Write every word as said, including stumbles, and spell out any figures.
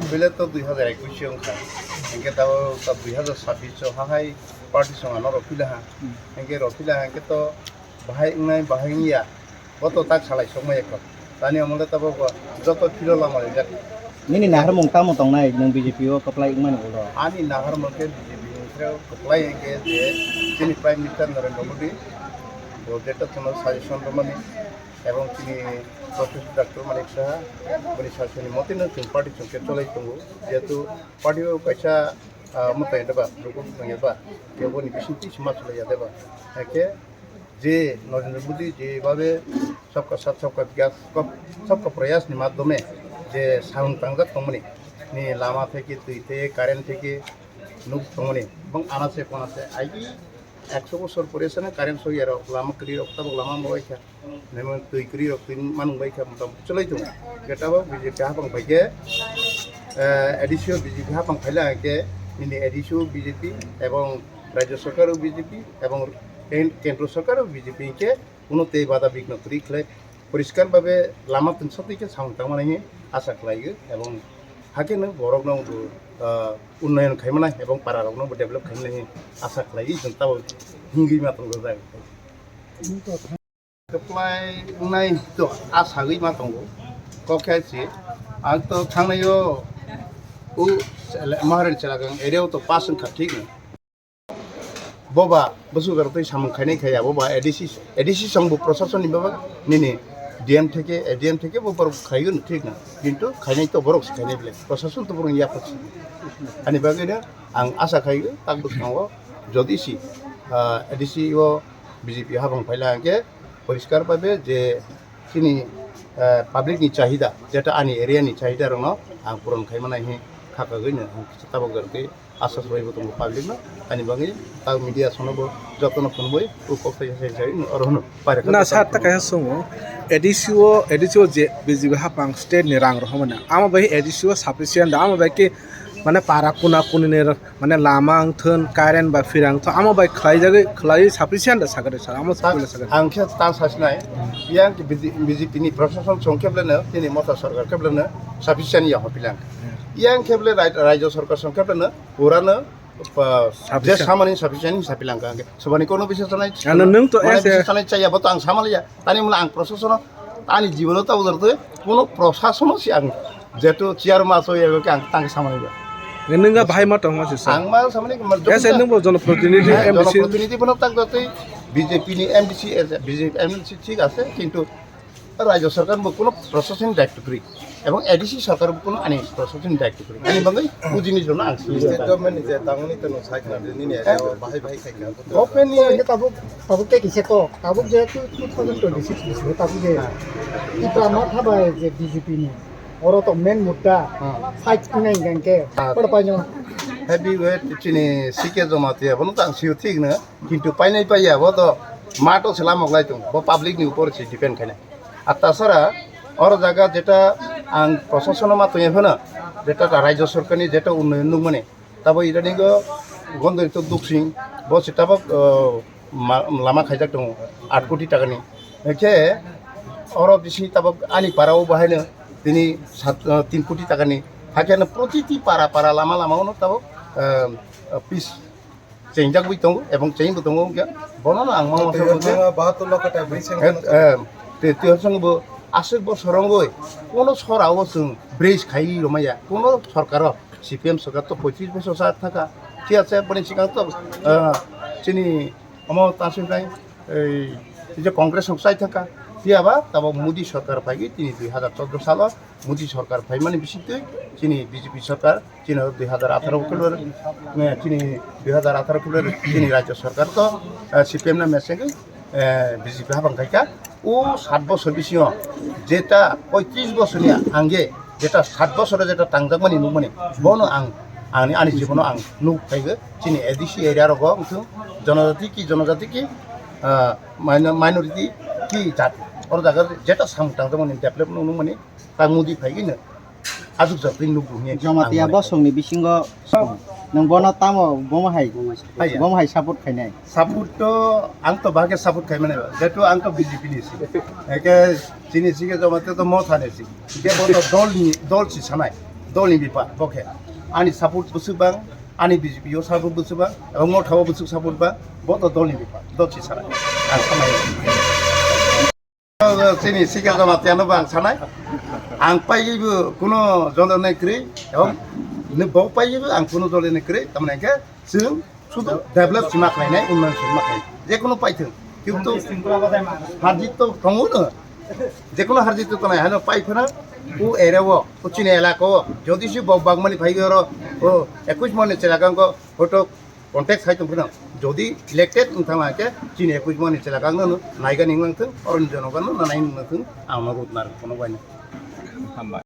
Bile to dui hazar ekush wngkha. Hingke tabo ta dui hazar sabbish o hahai party song ano rok pila ha. Hingke rok pila ha hingke to bahai wngnai bahai wngya. Bo to tak salai sokma ekho. Tani amole tabo bo joto philo lama rijak. Nini naharmung tamo tongnai nwng B J P o kwplai wngmani ulo? Ani naharmung khe B J P ni khe kwplai hingke je chini Prime Minister Narendra Modi bo jeta tono suggestion romani. Ebong chini Professor Doctor Manik Saha, bini sasoni motino chwng party chwng khe cholai tongo. Jehetu party o kaisa, ah, mwtai deba, rukun tong ya ba, kebo ni bising twi sima cholai ya deba. Haikhe je Narendra Modi jebabe sabka saath sabka vikas, sab-, sabka prayas ni madhyome je samung tangjak tongmani, ni lama theke, twi theke, current theke, nuk tongmani, bong anase konase, aigi ekso bosor pore sene current soi ya rok, lama kwrwi rok tabok lama mo bai kha. Nemo twi kwrwi rok twi manung bai kha motamoti cholai tongo. Hwnkhe tabok B J P hapang bai khe, eh, A D C o B J P hapang phaila hwnkhe nini A D C o B J P ebong Rajya Sarkar o B J P ebong ken-, Kendro Sarkar o B J P hwnkhe kuno tei bada bigno kwrwi khlai poriskar babe lama tungsatwi khe samung tangmani hinwi asa khlaio ebong hakhe no borokno bo, ah, unnayon khaimanai ebong para rokno bo develop khaimanai hinwi asa khlaiwi chwng tabok hingwi ma tongo jai. Kwplai wngnai to a sagwi ma tongo. Kok khe si, ang to thangnaio u Maharani Chelagang area o to pass wngkha, thik no. Boba bwswk aro twi samung khainai khaiya, boba A D C, A D C song bo proshashan ni baba nini D M theke, A D M theke bo borok khaiyo no, thik no. Kintu khainai to borok se khainai bele, proshashan to borok ni yapha si. Ani bagwi no ang asa khaiyo tak bwskango jodi si, ah, A D C o B J P habang phaila hwnkhe, poriskar bhabe je chini, eh, public ni chahida, jeta ani area ni chahida rokno ang puron khaimana hinwi kha kagwi no ang kisa tabok jarokhe asa swlaibo tongo public no, ani bagwi tak media sono bo jotono phunugwi o kok sai sai sai oro hwno pairwkha. Na sir, ta kaisa sungo, A D C o, A D C o je B J P hapang state ni rang rohormani, amo bai A D C o sufficient da, amo bai khe mane para kuna kuni ni mane lama wngthun, current ba phirang thun, amo bai khlaijagwi, khlaiwi sufficient da sakha de sir, amo ta-, sakha de sir. Ang khe ta sasinai, yang B J P ni proshashan song khebleno, tini Motha sarkar khebleno sufficient ya hopilang. Yang kheble rai-, rajya sarkar song khebleno purano, pa, je sufficient. Samani sufficient sapilang ka. Sobani kono bisa sanai. Ano nwng to mane as a bisa sanai chaya, bo to ang samaliya. Tani mula ang proshashan, ani jibono ta ujar to, kono proshashan si ang jetu chair ma so ya ang tang samaliya. Nwnga bahai ma tongma se sa. Ang ma samani ma. As a nwng bo jonoprotinidhi, M D C. Jonoprotinidhi bono tak jatwi B J P ni M D C, as a B J P M D C thik ase, kintu rajya sarkar bo kono proshashan daitto kwrwi ebong A D C sarkar bo kono ani proshashan daitto kwrwi. Ani bagwi o jinis rokno ang sini. State government ni je tangmani tono sai khna de nini area o bahai bahai khai kha. Government ni tabuk, tabuk ke kise kok, tabuk je two thousand twenty-six bisingo tabuk je Tipra Motha bai je B J P ni oro to main mudda fight nai gangke. Pada paino. Heavy weight chini C K Jamatia bono tang siyo thik no. Kintu painai paiya, bo to mato se lamok lai tong, bo public ni upor se depend khainai. Ar tasara oro jaga jeta ang proshashan ma tongya phano, jeta ta rajya sarkar ni jeta unnayon nukmani, tabo idani go Gondori to Duksing, bo se tabok, uh, ma-, lama khaijak tongo aat koti taka ni. Hwnkhe oro bisi tabok ani para o bahaino tini sat, uh, tin koti taka ni. Hakhe no protiti para para lama lama o no tabok, uh, uh, pis chengjagwi tongo ebong chengbo tongo wngkha. Bono no ang mama Twi sabo hwnma bahatur lokho ta bridge wngkha. Eh, eh, twi, twi hwsong bo aswk bosor wngwi kono sora o chwng bridge khai rwmaya. Kono sorkar o, C P M sorkar to poitris bosor sa thaka. Thik ase, boni sikang to, eh, chini omo ta swi nai, ei, je Congress rok chai thaka. Phiya ba tabo Modi sorkar phaigwi tini dui hazar choudo salo Modi sorkar phaimani bisingtwi chini B J P sorkar chini dui hazar atharo khlwer, eh, chini dui hazar atharo khlwer chini rajya sorkar to, eh, C P M na mesengwi, eh, B J P habang khaikha. O sat bosor bisingo jeta poitris bosorni angge jeta sat bosoro jeta tangjakmani nukmani bono ang ani, ani jibono ang nuk phaigo. Chini A D C area rogo wngthung jonojati ki jonojati ki, ah, minor-, minority ki jat oro jaga jeta samung tangjakmani develop nukmani. Ta Modi phaigwino aswk jotoi nukgo hwnwi Jamatia ang bosongni bisingo nwng bono tamo bomo hai, haiya. Bomo hai support khainai? Support to ang to bahai khe support khaimani ba, jehetu ang to B J P ni si. Eke chini si khe Jamatia to Motha ni si. Hingke bo to dol ni, dol si sanai. Dolni bepar, bo khe ani support bwswk bang, ani B J P o support bwswk bang, ebong Motha o bwswk support bang, bo to dolni bepar, dol si sana. Ang samai. Chini Sikhe Jamatia no bo ang sanai. Ang paibo kuno jole nai kwrwi, ebong ni bo paibo ang kuno jole nai kwrwi, tamni khe chwng sudu develop sima khlainai, unnayon sima khlai. Jekunu paithwng, kintu harjit to tongo no. Jekunu harjit to tonai, hano pai phano o area o, o chini elaka o, jodi si bo bagmani phai oro, o ekush mani chelagang ko photo contact khai tong phano. Jodi elected wng thang khe chini ekush mani chelagang no naiga ning lang thung, oroni jonogan no nanai ning lang thung, ang no rut nar kono bai no. Hambai.